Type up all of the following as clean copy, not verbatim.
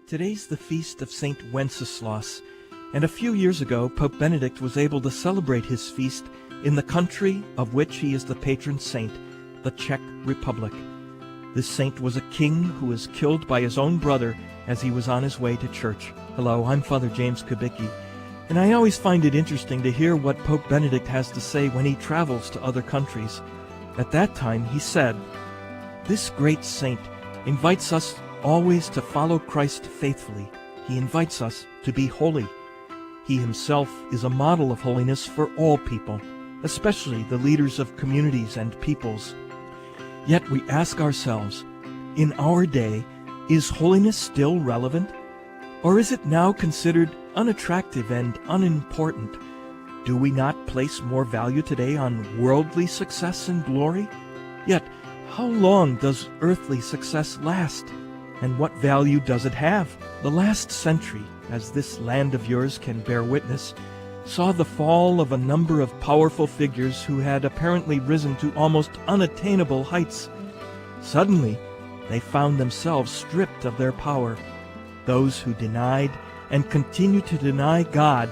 Today's the feast of Saint Wenceslaus, and a few years ago Pope Benedict was able to celebrate his feast in the country of which he is the patron saint, the Czech Republic. This saint was a king who was killed by his own brother as he was on his way to church. Hello, I'm Father James Kubicki, and I always find it interesting to hear what Pope Benedict has to say when he travels to other countries. At that time, he said, "This great saint invites us always to follow Christ faithfully. He invites us to be holy. He himself is a model of holiness for all people, especially the leaders of communities and peoples. Yet we ask ourselves, in our day, is holiness still relevant? Or is it now considered unattractive and unimportant? Do we not place more value today on worldly success and glory? Yet, how long does earthly success last? And what value does it have? The last century, as this land of yours can bear witness, saw the fall of a number of powerful figures who had apparently risen to almost unattainable heights. Suddenly, they found themselves stripped of their power. Those who denied and continue to deny God,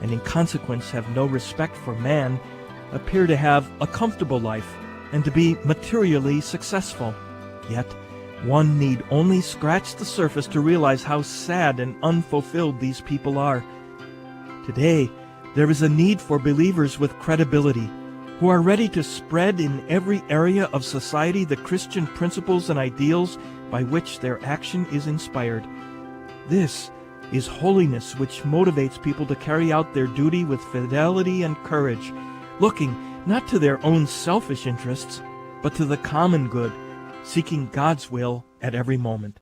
and in consequence have no respect for man, appear to have a comfortable life and to be materially successful. Yet, one need only scratch the surface to realize how sad and unfulfilled these people are. Today, there is a need for believers with credibility, who are ready to spread in every area of society the Christian principles and ideals by which their action is inspired. This is holiness which motivates people to carry out their duty with fidelity and courage, looking not to their own selfish interests, but to the common good, seeking God's will at every moment.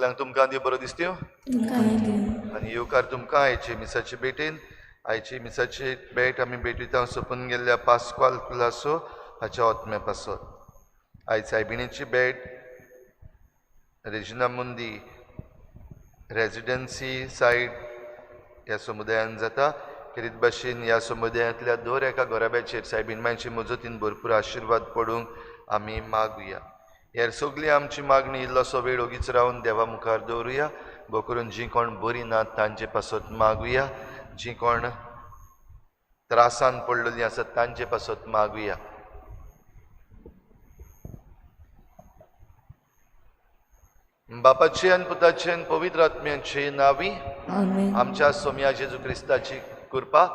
सदांक तुमकां देव बरो दिसत्यो आनी येवकार तुमकां आयचे मिसाचे भेटेन. आयची मिसाची भेट आमी भेटयता सोंपून गेल्ल्या पास्क्वाल कुलासो हाच्या आत्म्या पासत. आयज सायबिणीची भेट रेजिना मुंदी रेजिडन्सी सायड ह्या समुदायान जाता. खेरीत भाशेन ह्या समुदायांतल्या दर एका घराब्याचेर सायबीण मांयचे मजतीन भरपूर आशिर्वाद पडूंक आमी मागुया. हेर सगळी आमची मागणी इल्लोसो वेळ ओगीच रावन देवा मुखार दवरुया. भो करून जीं कोण बरीं नात तांचे पासत मागुया, जीं कोण त्रासान पडलेलीं आसात तांचे पासत मागुया. बापाचे आनी पुताचे आनी पवित्र आत्म्याचे नांवी आमच्या सोम्या जेजू क्रिस्ताची कृपा,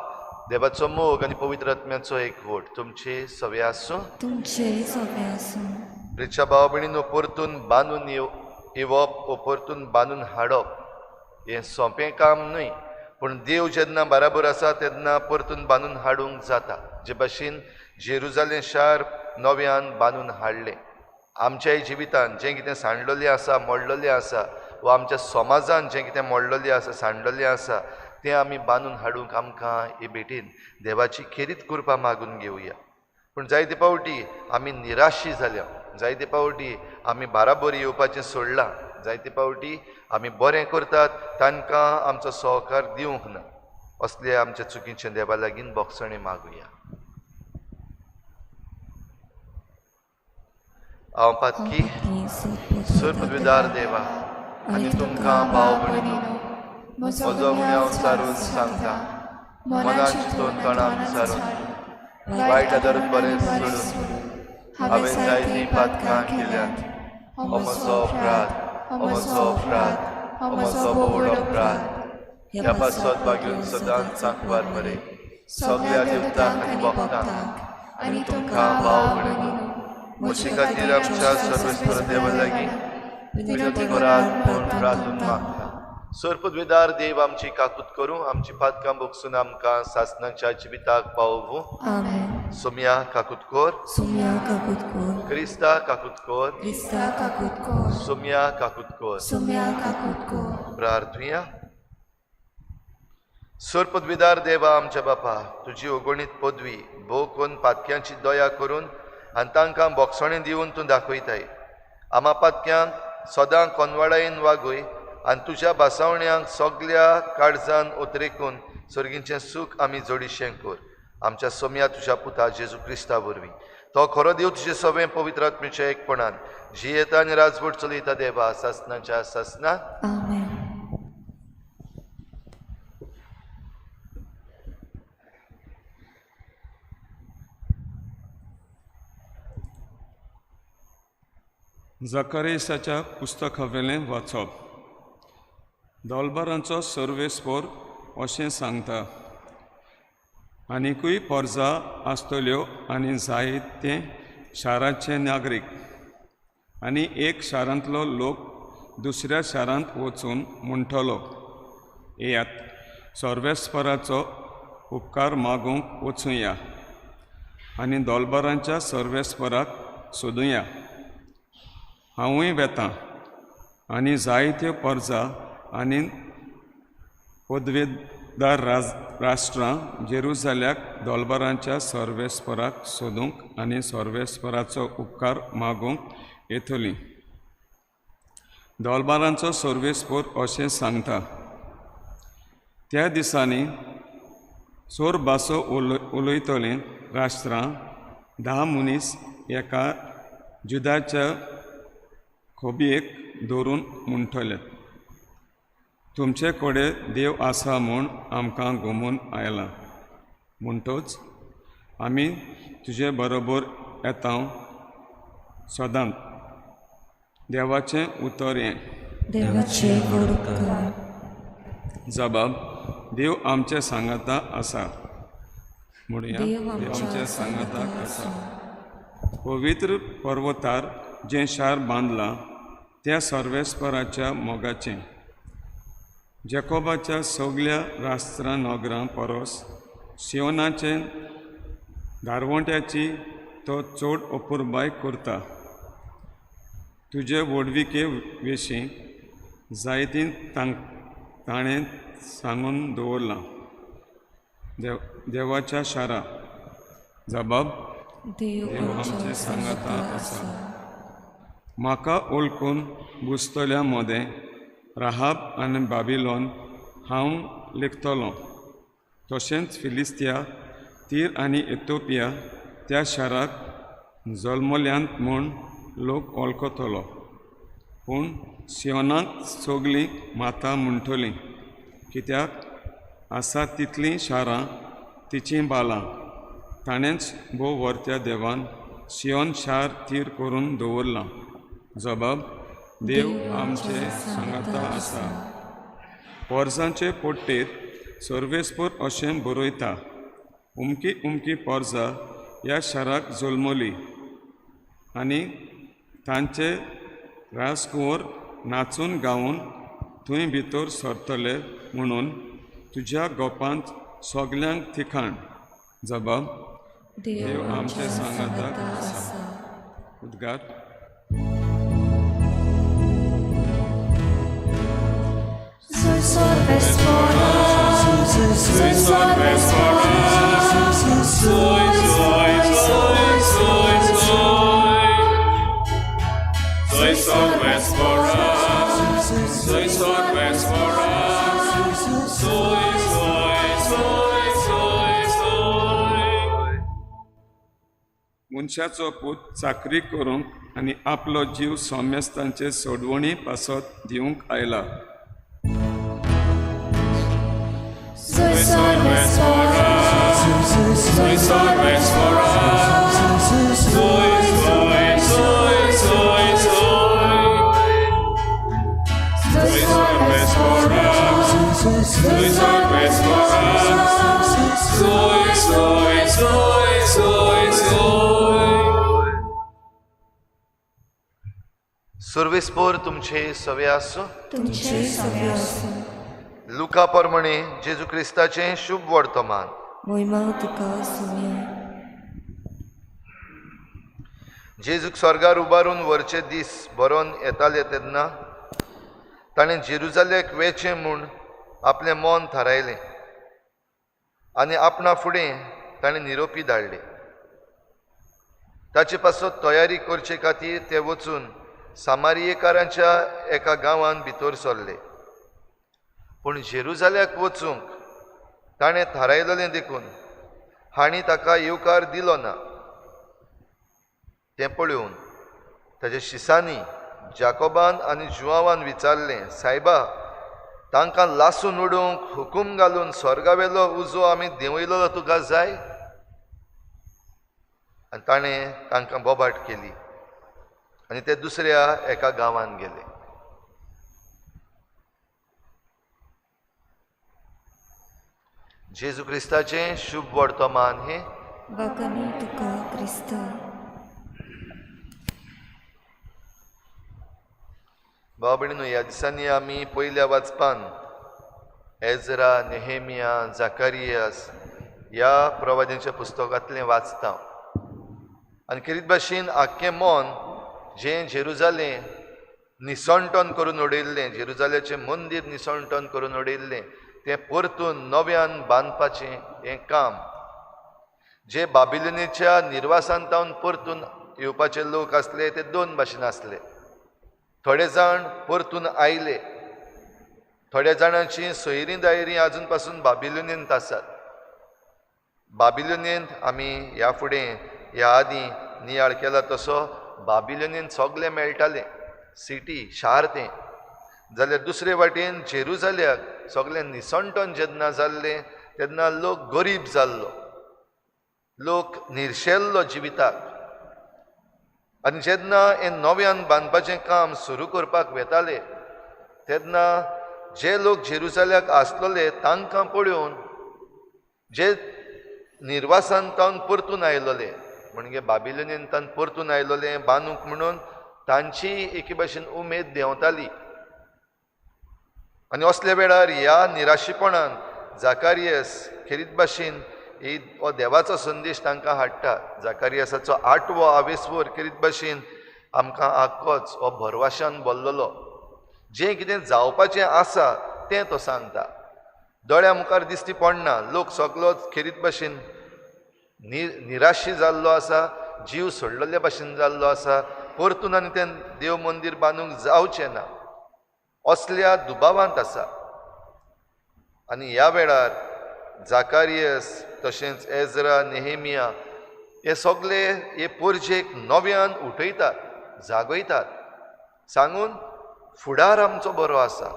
देवाचो मोग आनी पवित्र आत्म्याचो एकवट तुमचे सवे आसूं. तुमचे सवे आसूं. प्रिच्या भाव भयणीनो, परतून बांदून येवप वो परतून बांदून हाडप हें सोंपें काम न्हय, पूण देव जेन्ना बराबर आसा तेन्ना परतून बांदून हाडूंक जाता. जे भाशेन जेरुजालेम शार नव्यान बांदून हाडलें, आमच्याय जिवितान जें कितें सांडलेलें आसा, मोडलेलें आसा, वा आमच्या समाजान जें कितें मोडलेलें आसा, सांडलेलें आसा, तें आमी बांदून हाडूंक आमकां हे भेटेन देवाची खेरीत कृपा मागून घेवया. पूण जायते फावटी आमी निराशी जाल्या, जायते फावटी आमी बाराबर येवपाचें सोडलां, जायते फावटी आमी बरें करतात तांकां आमचो सहकार दिवंक ना. असले आमच्या चुकीचें देवा लागीं बोगसणें मागुया. हांव पातकी सर्पविदार देवा आनी तुमकां भाव भयणीनो म्हजो गुन्यांव सारून सांगता, मनान चिंतून तणाक सारून वायट आदर बरें सोडून हांवें जायतीं पातकां केल्यांत. हो म्हजो अपराध, हो म्हजो अपराध, हो म्हजो व्हड अपराध. ह्या पासत बागेवन सदांच सांकवार मरे सगळ्या देवतांक आनी भक्तांक आनी तुमकां भाव भयणीनो म्हजे खातीर आमच्या सर्वेस्पर देवा लागीं विनंती करात म्हूण प्रार्थून मागता. सर्पद्वेदार देव आमची काकूत करूं, आमची पातकां भोगसून आमकां सासणाच्या जिविताक पावोवं. सोम्या काकूत कोर, सोम्या काकूत कोर, क्रिस्ता काकूत कोर, क्रिस्ता काकूत कोर, सोम्या काकूत कोर, सोम्या काकूत कोर. प्रार्थुया. सर्पद्वेदार देवा आमच्या बापा, तुजी अगणीत पदवी भोव करून पातक्यांची दया करून आनी तांकां बोगसणें दिवन तूं दाखयताय. आमा पातक्यांक सदां कोनवाडायेन वागय आनी तुज्या भासावण्यांक सगल्या काळजान उतरेकून सर्गीचें सूख आमी जोडीशें कर. आमच्या सोम्या तुज्या पुता जेजू क्रिस्ता वरवीं, तो खरो देव तुजे सवें पवित्र आत्म्याच्या एकपणान जियेता आनी राजवट चलयता देवा सासनाच्या सासना. जकरेसाच्या पुस्तकावेलें वाचप. दोलबारांचो सर्वेस्पोर अशें सांगता, आनिकूय पोरजा आसतल्यो आनी जायते शाराचे नागरीक आनी एक शारांतलो लोक दुसऱ्या शारांत वचून म्हणटलो, येयात सर्वेस्पराचो उपकार मागूंक वचुया आनी दोलबारांच्या सर्वेस्पराक सोदुया. हांवूय वेतां आनी जायत्यो परजा आनी पदवेदार राष्ट्रां जेरुजाल्याक दोलबारांच्या सर्वेस्पराक सोदूंक आनी सर्वेस्पराचो उपकार मागूंक येतलीं. दोलबारांचो सर्वेस्पोर अशें सांगता, त्या दिसांनी सोर भासो उलयतलीं राष्ट्रां 10 मनीस एका जुदाच्या खोबयेक धरून म्हणटले, तुमचे कडेन देव आसा म्हूण आमकां गोमून आयलां, म्हणटच आमी तुजे बरोबर येता सदांच. देवाचें उतर हें. देवाचें व्हड उपकार. जबाब, देव आमचे सांगाता आसा. म्हणुया, देव आमचे सांगाता आसा. पवित्र पर्वतार जें शार बांदलां त्या सर्वेस्पराच्या मोगाचें, जेकोबाच्या सगल्या राष्ट्रां नगरां परस सियोनाचे दारवंट्याची तो चड अपुरबाय करता. तुजे व्हडविके विशीं जायतीं ताणें सांगून दवरलां। देवाच्या शारा जबाब देव आमचे सांगाता आसा। म्हाका ओळखून बुजतल्या मदें राहाब आनी बाबिलोन हांव लेखतलो, तशेंच फिलिस्तिया, तीर आनी एथोपिया त्या शाराक जल्मल्यांत म्हूण लोक वळखतलो। पूण सियोनाक सगळीं माता म्हणटलीं, कित्याक आसा तितलीं शारां तिचीं बालां। ताणेंच भोव वर्त्या देवान सियोन शार थीर करून दवरलां। जबाब देव आमचे सांगाता आसा। पोरसांचे पोट्टेर सर्वेस्पर अशें बरयता, उमकी उमकी पोरसां ह्या शाराक जल्मली आनी तांचे राजकुंवर नाचून गावन थंय भितर सरतले म्हणून तुज्या गोपांत सगल्यांक थिकाण। जबाब देव आमचे सांगाता आसा। उद्गार मनशाचो पूत चाकरी करूंक आनी आपलो जीव समेस्तांचे सोडवणी पासत दिवंक आयला। सुर्वेस्पोर तुमचे सवे आसूं। तुमचे सवे आसूं। लुका प्रमाणे जेजू क्रिस्ताचें शुभ वर्तमान। मोहिमा तुका सुम्या। जेजूक स्वर्गार उबारून व्हरचे दीस बरोवन येताले तेन्ना ताणें जेरुजालेक वेचें म्हूण आपलें मन थारायलें आनी आपणा फुडें ताणें निरोपी धाडले। ताचे पासत तयारी करचे खातीर ते वचून सामारियेकारांच्या एका गांवांत भितर सरले। पूण जेरुजाल्याक वचूंक ताणें थारायलें देखून हांणी ताका येवकार दिलो ना। तें पळोवन ताच्या शिसांनी जाकोबान आनी जुआवान विचारलें, सायबा, तांकां लासून उडोवंक हुकूम घालून स्वर्गावेलो उजो आमी देंवयलो तुका जाय? आनी ताणें तांकां बोबाट केली आनी ते दुसऱ्या एका गांवांत गेले। जेजू क्रिस्ताचें शुभ वर्तमान हें। वाकनी तुका क्रिस्ता। भाव भयणीनो, ह्या दिसांनी आमी पयल्या वाचपान एजरा, नेहेमिया, जाकारियास ह्या प्रवाद्यांच्या पुस्तकांतलें वाचता आनी खेरीत भाशेन आख्खें मन जें जेरुजालें निसणटन करून उडयल्लें, जेरुजाल्याचें मंदीर निसणटन करून उडयल्लें तें परतून नव्यान बांदपाचें हें काम जे बाबिलोनीच्या निर्वासान तावन परतून येवपाचे लोक आसले ते दोन भाशेन आसले। थोडे जाण परतून आयले, थोड्या जाणांची सोयरीं दायरीं आजून पासून बाबिलोनींत आसात। बाबिलोनींत आमी ह्या फुडें ह्या आदीं नियाळ केला तसो बाबिलोनींत सगळें मेळटालें, सिटी शार तें। जाल्यार दुसरे वाटेन जेरुजाल्याक सगळें निसणटन जेन्ना जाल्लें तेन्ना लोक गरीब जाल्लो, लोक निर्शेल्लो जिविताक। आनी जेन्ना हें नव्यान बांदपाचें काम सुरू करपाक वेताले तेन्ना जे लोक जेरुजाल्याक आसलेले तांकां पळोवन जे निर्वासान तावन परतून आयलोले, म्हणजे बाबिलोनीन तावन परतून आयलोले बांदूंक म्हणून तांची एके भाशेन उमेद देंवताली। आनी असल्या वेळार ह्या निराशेपणान जाकारियस खेरीत भाशेन ही हो देवाचो संदेश तांकां हाडटा। जाकारियसाचो आठवो आवेसवर खेरीत भाशेन आमकां आख्खोच हो भरवाशान बोल्लोलो। जें कितें जावपाचें आसा तें तो सांगता. दोळ्या मुखार दिश्टी पडना, लोक सगलो खेरीत भाशेन निराशी जाल्लो आसा, जीव सोडलेले भाशेन जाल्लो आसा, परतून आनी तें देव मंदीर बांदूंक जावचें ना असल्या दुबावांत आसा. आनी ह्या वेळार जाकारियस तशेंच एजरा, नेहेमिया हे सगळे हे पोरजेक नव्यान उठयतात, जागयतात, सांगून फुडार आमचो बरो आसा,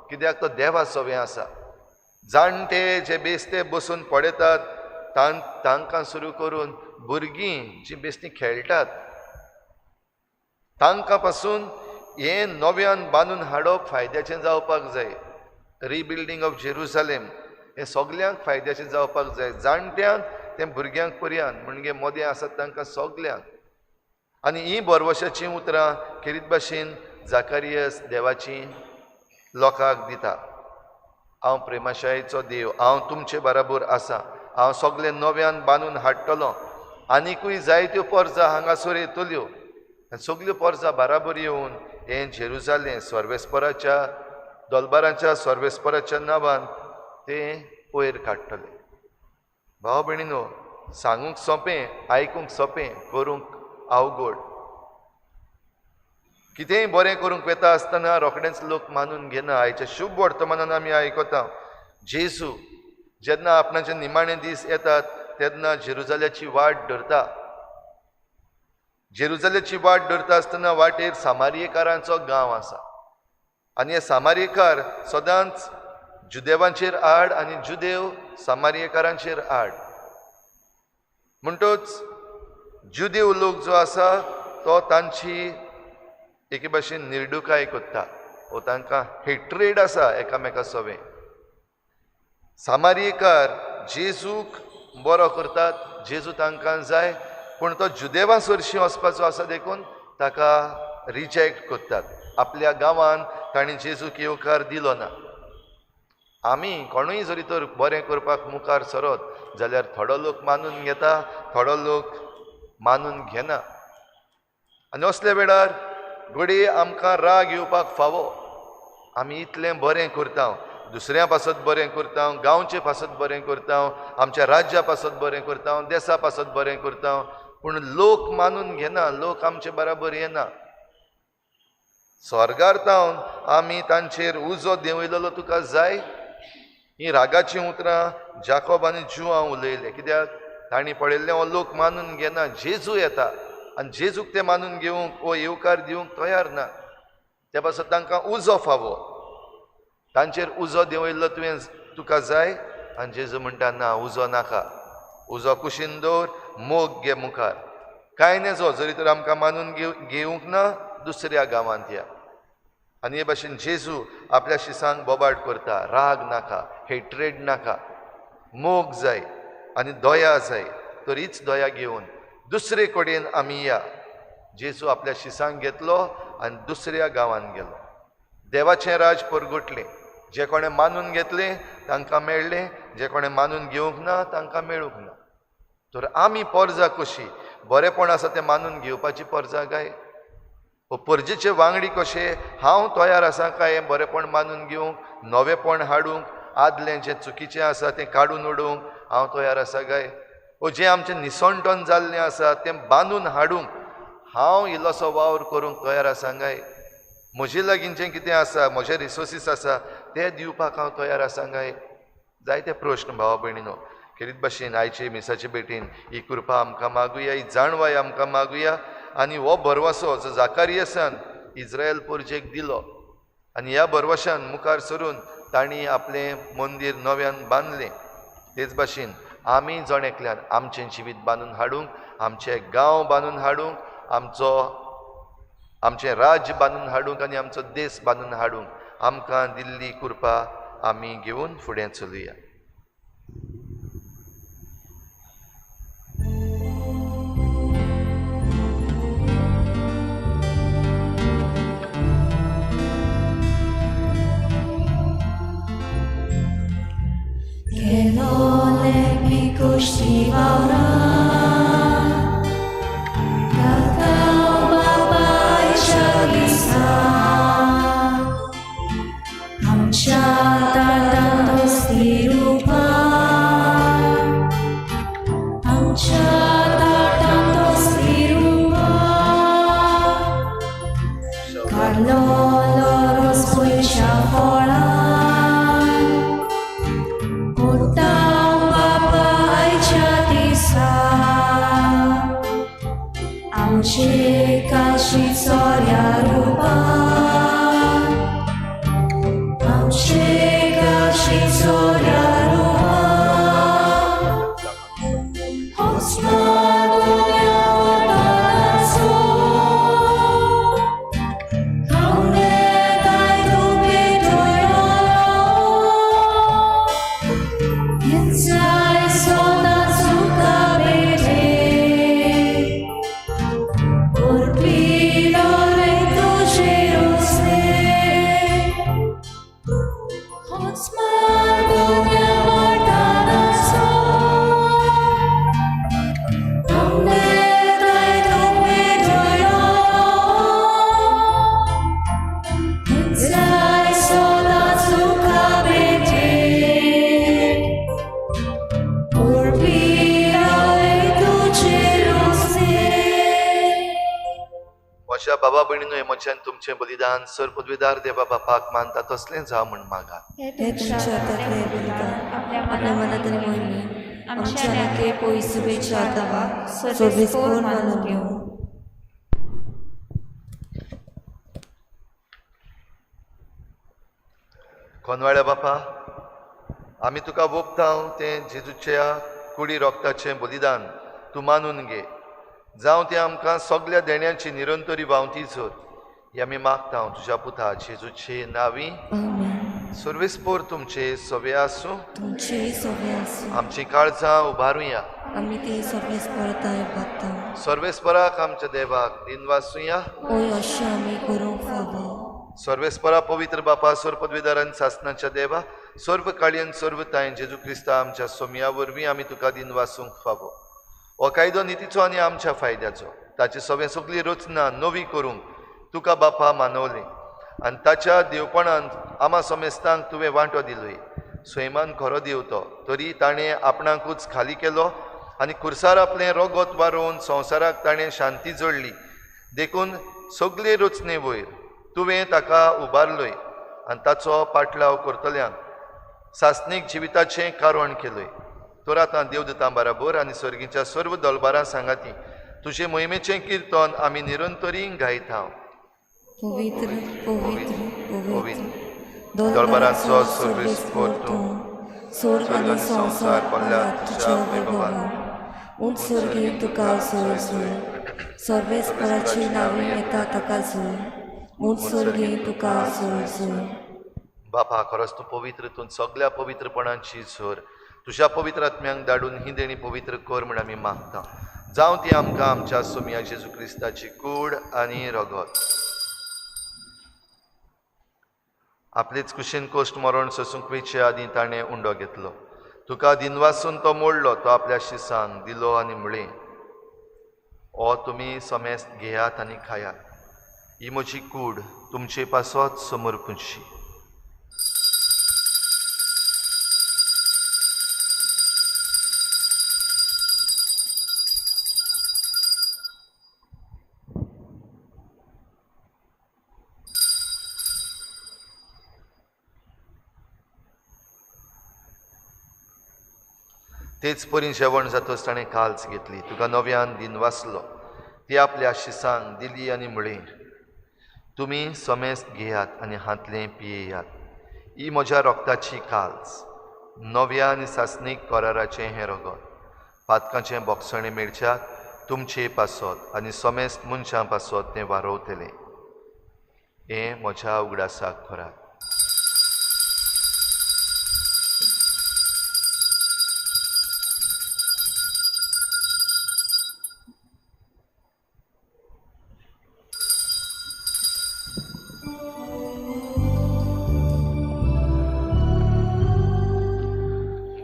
कित्याक तो देवा सवें आसा. जाणटे जे बेस्ते बसून पळयतात तांकां सुरू करून भुरगीं जीं बेस्तीं खेळटात तांकां पासून हें नव्यान बांदून हाडप फायद्याचें जावपाक जाय. रिबिल्डींग ऑफ जेरुजलेम हें सगल्यांक फायद्याचें जावपाक जाय, जाणट्यांक तें भुरग्यांक पर्यंत, म्हणजे मोदें आसात तांकां सगल्यांक. आनी हीं बरवशाचीं उतरां खेरीत भाशेन जाकारियस देवाची लोकांक दिता. हांव प्रेमाशायेचो देव, हांव तुमचे बराबर आसा, हांव सगळें नव्यान बांदून हाडटलो. आनिकूय जायत्यो पोरजां हांगासर येतल्यो आनी सगल्यो पोरजां बराबर येवन हें जेरुजालें सर्वेस्पराच्या दोलबारांच्या सर्वेस्पराच्या नांवान तें वयर काडटलें. भाव भयणीनो, सांगूंक सोंपें, आयकूंक सोंपें, करूंक अवघड. कितेंय बरें करूंक वता आसतना रोखडेंच लोक मानून घेना. आयच्या शुभ वर्तमानान आमी आयकता, जेजू जेन्ना आपणाचे निमाणे दीस येतात तेन्ना जेरुजाल्याची वाट धरता. जेरुजाल्याची वाट धरता आसतना वाटेर सामारियेकारांचो गांव आसा आनी हे सामारियेकार सदांच जुदेवांचेर आड आनी जुदेव सामारियेकारांचेर आड. म्हणटच जुदेव लोक जो आसा तो तांची एके भाशेन निर्डुकाय करता, वो तांकां हेट्रेड आसा एकामेका सवें. सामारियेकार जेजूक बरो करतात, जेजू तांकां जाय, पूण तो जुदेवा सरशीं वचपाचो आसा देखून ताका रिजेक्ट करतात. आपल्या गांवान तांणी जेजूक येवकार दिलो ना. आमी कोणूय जरी तर बरें करपाक मुखार सरत जाल्यार थोडो लोक मानून घेता, थोडो लोक मानून घेना. आनी असल्या वेळार घडये आमकां राग येवपाक फावो. आमी इतलें बरें करता, दुसऱ्या पासत बरें करता, गांवचे पासत बरें करता, आमच्या राज्या पासत बरें करता, देसा पासत बरें करता, पूण लोक मानून घेना, लोक आमचे बराबर येना. स्वर्गार तावन आमी तांचेर उजो देंवयलेलो तुका जाय. हीं रागाचीं उतरां जाकोब आनी जुआंव उलयले, कित्याक तांणी पळयल्लें हो लोक मानून घेना, जेजू येता आनी जेजूक ते मानून घेवंक वो येवकार दिवंक तयार ना, त्या पासत तांकां उजो फावो. तांचेर उजो देंवयल्लो तुवें तुका जाय. आनी जेजू म्हणटा ना, उजो नाका, उजो कुशीन दवर, मोग घे मुखार. कांय नेजो जरी तर आमकां मानून घेवंक ना, दुसऱ्या गांवांत या. आनी हे भाशेन जेजू आपल्या शिसांक बोबाट करता, राग नाका, हेट्रेड नाका, मोग जाय आनी दया जाय, तर हीच दया घेवन दुसरे कडेन आमी या. जेजू आपल्या शिसांक घेतलो आनी दुसऱ्या गांवांत गेलो. देवाचें राज परगटलें, जे कोणें मानून घेतलें तांकां मेळ्ळें, जे कोणें मानून घेवंक ना तांकां मेळूंक ना. तर आमी पोरजा कशी बरेंपण आसा तें मानून घेवपाची पोरजा काय, वो परजेचे वांगडी कशे हांव तयार आसा काय हें बरेंपण मानून घेवंक, नवेंपण हाडूंक, आदलें जें चुकीचें आसा तें काडून उडोवंक हांव तयार आसा काय, वो जें आमचें निसणटण जाल्लें आसा तें बांदून हाडूंक हांव इल्लोसो वावर करूंक तयार आसा काय, म्हजे लागीं जें कितें आसा, म्हजे रिसोर्सीस आसा ते दिवपाक हांव तयार आसा काय. जायते प्रश्न भावा भयणीनो. खेरीत भाशेन आयचे मिसाचे भेटीन ही कृपा आमकां मागुया, ही जाणवाय आमकां मागुया. आनी हो भरवसो जो जाकारियसान इस्रायल पोरजेक दिलो आनी ह्या भरवशान मुखार सरून तांणी आपलें मंदीर नव्यान बांदलें, तेच भाशेन आमी जण एकल्यान आमचें जिवीत बांदून हाडूंक, आमचे गांव बांदून हाडूंक, आमचो आमचें राज्य बांदून हाडूंक आनी आमचो देश बांदून हाडूंक आमकां दिल्ली कृपा आमी घेवन फुडें चलुया. आमचे काशी सोऱ्या रुपान आमचे काशी सोऱ्या रुपान होच मागुया वतानाचो हांव काय तुमी Inside soda zucca vede Orpilo retto gerose Hotsmardo mia mortana so Omne dai tume gioio Inside soda zucca vede म्हज्या बाबा भयणीनो हें म्हज्यान तुमचें बलिदान सर पदवीदार देवा बापाक मानता तसलें जावं म्हण मागात हे तुमच्या हातांतलें बलिदान आपल्या मनात आनी मोहिमेन आमच्या नाके पयसुबेच्या आतावा सोबीस मानून घेवं. कोनवाळ्या बापा, आमी तुका वोपतांव तें जेजूच्या कुडी रोगताचें बलिदान तूं मानून घे. जावं तें आमकां सगल्या देण्याची निरंतरी व्हांवती झर. ही आमी मागता तुज्या पुता जेजूचे नांवी. आमेन. सर्वेस्पोर तुमचे सवे आसूं. तुमचेय सोबे आसूं. आमची काळजां उबारुया. आमी ते सोबेस परताय बागता. सर्वेस्पराक आमच्या देवाक दिनवासुया. ओय अशें आमी करूंक फावो. सर्वेस्परा पवित्र बापा, सर्व पदवीदार आनी सासनाच्या देवा, सर्व काळयेन सर्व तायन जेजू क्रिस्ता आमच्या सोमया वरवीं आमी तुका दिनवासूंक फावो. हो कायदो नितीचो आनी आमच्या फायद्याचो. ताची सगळें सगळी रचना नवी करूंक तुका बापा मानवली आनी ताच्या देवपणांत आमा समेस्तांक तुवें वांटो दिलोय. सैमान खरो देव तो, तरी ताणें आपणाकूच खाली केलो आनी खुर्सार आपलें रगत वारोवन संवसाराक ताणें शांती जोडली. देखून सगळे रचने वयर तुवें ताका उबारलोय आनी ताचो पाटलाव करतल्यांक सासणीक जिविताचें कारण केलोय. तर आतां देवदूतां बराबर आनी सर्गीच्या सर्व दलबारां सांगाती तुजे मोहिमेचें किर्तन आमी निरंतरी गायता. पवित्र पवित्र पवित्र दळबरांचो सर्वेस्पोर तूं, स्वर्ग आनी संवसार भरला तुज्या वैभवान. उंच स्वर्गी तुका जोय जोय, सर्वेस्पराची नांवी येता ताका जोय. उंच स्वर्गी तुका जोय जोय. बापा, खरोच तूं पवित्र, तूं सगल्या पवित्रपणाची झर. तुज्या पवित्र आत्म्यांक धाडून ही देणी पवित्र कर म्हण आमी मागता. जावं ती आमकां आमच्या सोमया जेजू क्रिस्ताची कूड आनी रगत. आपलेच कुशीन कोश्ट मरण सोसूंक वयचे आदीं ताणें उंडो घेतलो. तुका दिनवासून तो मोडलो, तो आपल्या शिसांक दिलो आनी म्हळें, ओ तुमी समेस्त घेयात आनी खायात. ही म्हजी कूड तुमचे पासत समर्पूची. तेच परी जेवण जातच ताणें काल्च घेतली, तुका नव्यान दिनवासलो, ती आपल्या शिसांक दिली आनी म्हळें, तुमी समेस्त घेयात आनी हांतलें पियेयात. ही म्हज्या रोगताची काल्च, नव्या आनी सासणीक कराराचें हें रगत. पातकांचें बोगसणें मेळच्याक तुमचे पासत आनी समेस्त मनशां पासत तें वारोवतलें. हें म्हज्या उगडासाक करात.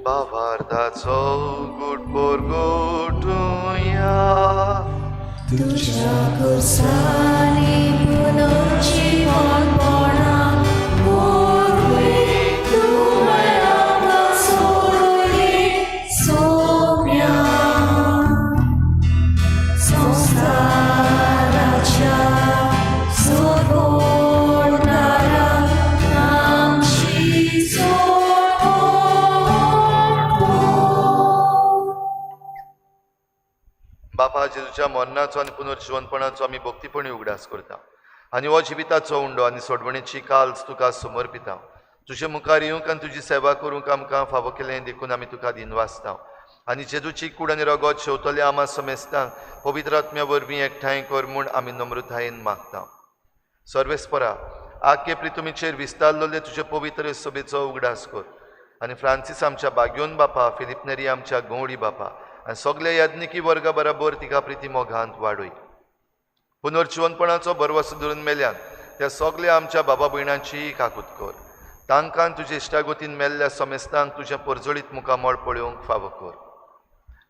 भावार्थाचो गुटपोर गुटुया. तुज्या खुर्सांनी पुनर्जीवनपणा वरवीं तुवें आमकां सोडयली सोम्या. संवसाराच्या सोडवणारा आमची सोडवण. बापा जेजूच्या तुज्या मरणाचो आनी पुनर्जिवनपणाचो आमी भक्तीपणी उगडास करता आनी हो जिविताचो उंडो आनी सोडवणेची काल्स तुका समर्पिता. तुजे मुखार येवंक आनी तुजी सेवा करूंक आमकां फावो केलें देखून आमी तुका दिनवासता आनी जेजूची कूड आनी रगत शेवतले आमा समेस्तांक पवित्र आत्म्या वरवीं एकठांय कर म्हूण आमी नम्रतायेन मागता. सर्वेस्परा आख्खे प्रितुमीचेर विस्तारलेले तुजे पवित्र सभेचो उगडास कर आनी फ्रांसीस आमच्या बाग्योन बापा, फिलीप नेरी आमच्या गंवडी बापा आनी सगल्या याज्ञिकी वर्गा बराबर तिका प्रिती मोगांत वाडय. पुनर्जिवनपणाचो भरवसो धरून मेल्यान त्या सगल्या आमच्या बाबा भयणांची काकूत कर. तांकां तुजे इश्टागतीन मेल्ल्या समेस्तांक तुजें परजळीत मुखामळ पळोवंक फावो कर.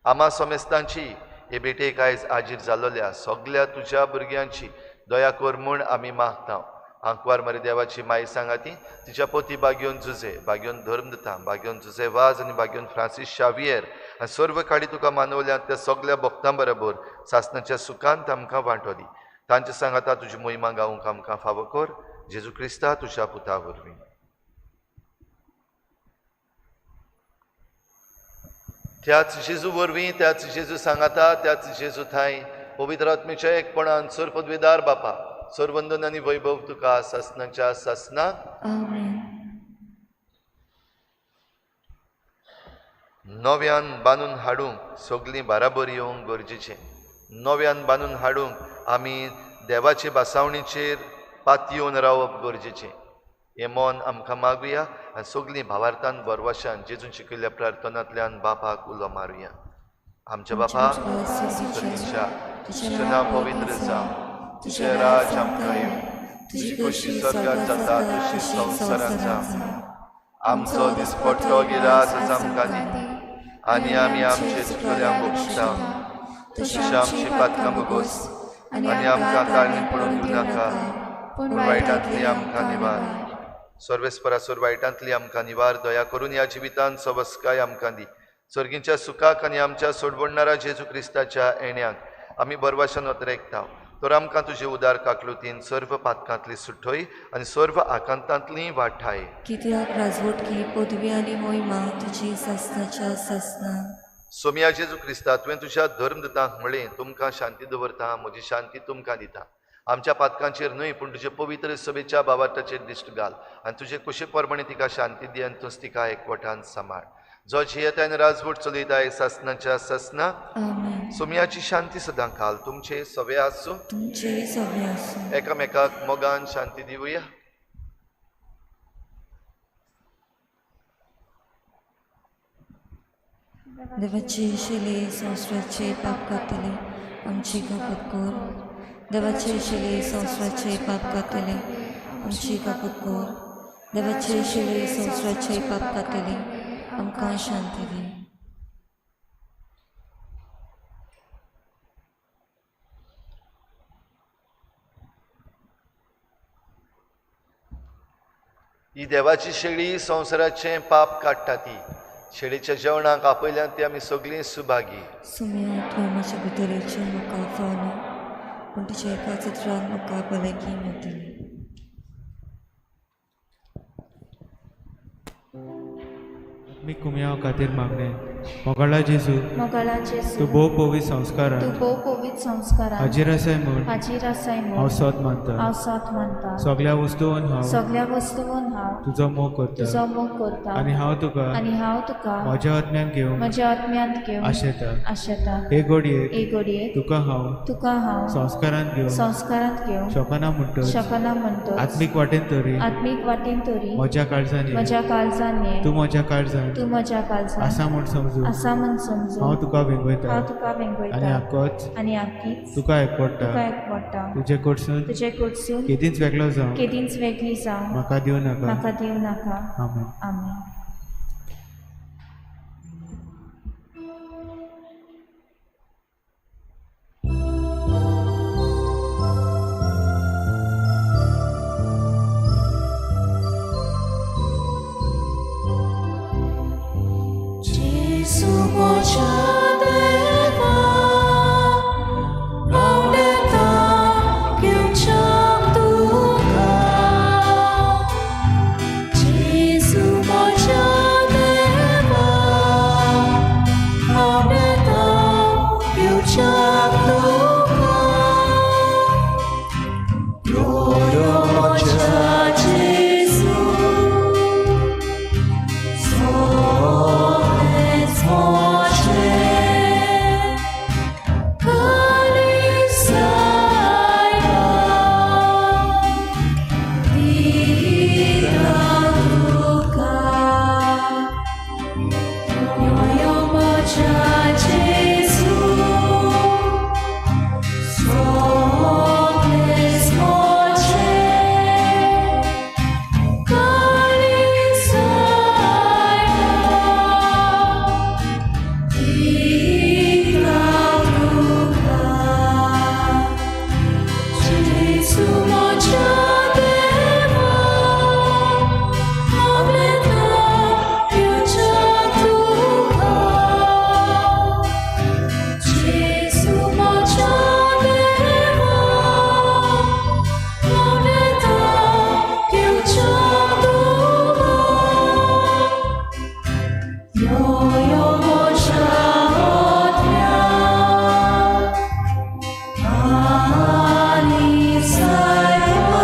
आमा समेस्तांची हे भेटेक आयज आजीर जालोल्या सगल्या तुज्या भुरग्यांची दया कर म्हूण आमी मागता. आंकवार मरे देवाची माई सांगाती तिच्या पोती बागयोन जुजे, बागयोन धर्मदता, बागयोन जुजे वाज आनी बागयोन फ्रांसीस शावियर आनी सर्व काडी तुका मानवल्या त्या सगल्या भक्तां बरोबर सासणाच्या सुखांत आमकां वांटो दी. तांचे सांगाता तुजी मोहिमा गावंक आमकां फावो कर. जेजू क्रिस्ता तुज्या पुता वरवीं. त्याच जेजू वरवीं, त्याच जेजू सांगाता, त्याच जेजू थांय पवित्र आत्म्याच्या एकपणान सर्व पदवेदार बापा, सर्वंदन आनी वैभव तुका सासणाच्या सासना. आमेन. नव्यान बांदून हाडूंक सगलीं बाराबर येवंक गरजेचें. नव्यान बांदून हाडूंक आमी देवाचे बासावणीचेर पातयेवन रावप गरजेचें. हें मन आमकां मागुया आनी सगलीं भावार्थान बरवाशान जेजून शिकयल्ल्या प्रार्थनांतल्यान बापाक उलो मारुया. आमच्या बापा सर्गीच्या, तुजें नांव पवित्र जावं, तुजें राज आमकां येवं, तुजी खोशी स्वर्गात जाता तशी संवसारांत जावं. आमचो दिसपट्टो गिरास आज आमकां दी आनी आमी आमचे चुकल्यांक बक्षता तशी आमची पातकां भोगोस आनी आमकां ताळणी पडूंक दिवं नाका, पूण वायटांतली आमकां निवार. सर्वेस्परासोर वायटांतली आमकां निवार. दया करून ह्या जिवितांत सवस्काय आमकां दी. सर्गीच्या सुखाक आनी आमच्या सोडवणणारा जेजू क्रिस्ताच्या येण्याक आमी बरवाशान अतरेकता. तर आमकां तुजे उदार काकलुतीन सर्व पातकांतली सुटय आनी सर्व आकांतांतली वाठाय. कित्याक राजवटकी पदवी आनी मोहिमा तुजी सासणाच्या सासना. सोमया जेजू क्रिस्ता, तुवें तुज्या धर्मदूतांक म्हळें, तुमकां शांती दवरता, म्हजी शांती तुमकां दिता. आमच्या पातकांचेर न्हय पूण तुजे पवित्र सभेच्या बाबाटाचेर दिश्ट घाल आनी तुजे कुशे प्रमाणे तिका शांती दी आनी तूंच तिका एकवटान सांबाळ. जो जियेता आनी राजवट चलयता सासणाच्या सासना. आमेन. सोमयाची शांती सदां काल तुमचे सवे आसूं, तुमचेय सवे आसूं. एकामेकाक मोगान शांती दिवया. देवाची शिले संवसाराचे पाप कातले आमची काकूत कर. देवाचे शिले संवसाराचे पाप कातले आमची काकूत कर. देवाचे शिले संवसाराचे पाप कातले आमकां शांती दी. ही देवाची शेळी संवसाराचें पाप काडटा. ती शेळीच्या जेवणाक आपयल्यान ती आमी सगळीं सुभागी. सुम्या, तुवें म्हज्या भितर येवचें म्हाका फावना, पूण तुज्या एका चित्रान म्हाका भलायकी मेळटली. आत्मीक कुमयाव खातीर मागणें. मोगाळा जेजू, मोगाळा जेजू, तूं भोव पवित्र संस्कारान तूं भोव पवित्र संस्कारान हाजीर आसाय म्हूण हाजीर आसाय हांव म्हूण सोद मानता. हांव सोद मानता. सगल्या वस्तून हांव सगल्या वस्तून हांव तुजो मोग करता तुजो मोग करता आनी हांव तुका आनी हांव तुका म्हज्या आत्म्यान घेवंक म्हज्या आत्म्यांत घेवंक आशेता. आशेता. हे घडयेक हे घडयेक तुका हांव तुका हांव संस्कारांत घेवंक संस्कारांत घेवंक शकना म्हणटच शकना म्हणटच आत्मीक वाटेन तरी आत्मीक वाटेन तरी म्हज्या काळजान ये. म्हज्या काळजान ये. तूं म्हज्या काळजान तूं म्हज्या काळजान आसा म्हूण समजू आसा म्हूण समजू हांव तुका वेंगयता हांव तुका आनी वेंगयता आकोच आनी आकीच तुका एकवडटा. तुका एकवडटा. तुजे कडसून तुजे कडसून केदींच वेगळो जावं केदींच वेगळी जावं म्हाका दिवं नाका. म्हाका दिवं नाका. आमेन. आमेन. Gesù देवा आवडता घेवच्याक तुका. जेजू म्हज्या जेजू म्हज्या देवा, हांव येता घेवच्या तुका. जेजू म्हज्या देवा, हांव येता घेवच्या तुका. यो यो म्हज्या आत्म्या, आनी सायबा,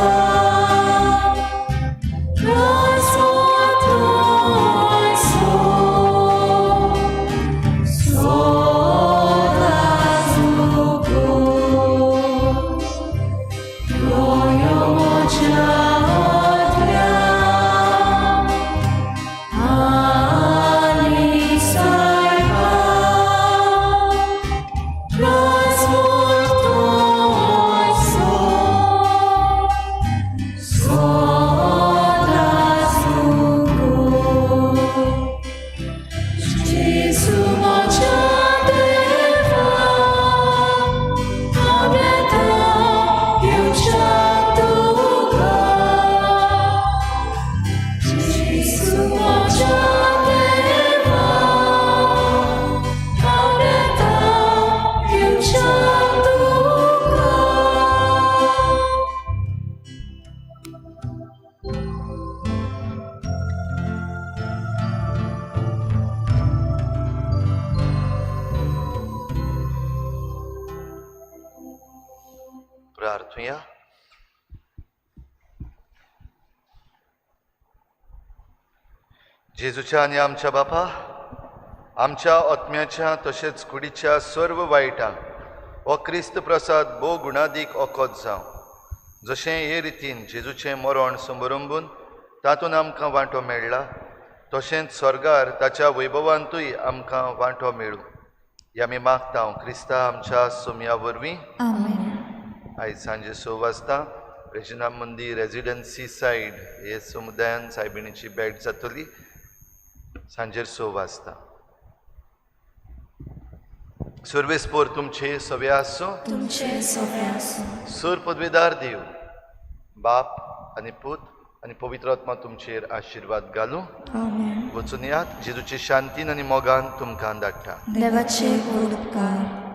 Gesù म्हज्या देवा, हांव येता घेवच्या तुका. जेजू म्हज्या देवा, हांव येता घेवच्या तुका. प्रार्थुया. जेजूच्या आनी आमच्या बापा, आमच्या आत्म्याच्या तशेंच कुडीच्या सर्व वायटांक हो क्रिस्त प्रसाद भोव गुणादीक ओकोत जावं. जशें हे रितीन जेजूचें मरण संबरंबून तातूंत आमकां वांटो मेळ्ळा, तशेंच स्वर्गार ताच्या वैभवांतूय आमकां वांटो मेळूं. हे आमी मागता क्रिस्ता आमच्या सोमया वरवीं. आमेन. आयज सांजे 6 वाजता रेजिना मंदीर रेजिडन्सी सायड हे समुदायान सायबिणीची भेट जातली सांजेर 6 वाजता. सर्वेस्पोर तुमचे सवे आसूं. तुमचे सवे आसूं. सूर पदवेदार देव बाप आनी पूत आनी पवित्र आत्मा तुमचेर आशिर्वाद घालूं. आमेन. वचून यात, जेजूचे शांतीन आनी मोगान तुमकां धाडटा. देवाचे व्हड उपकार.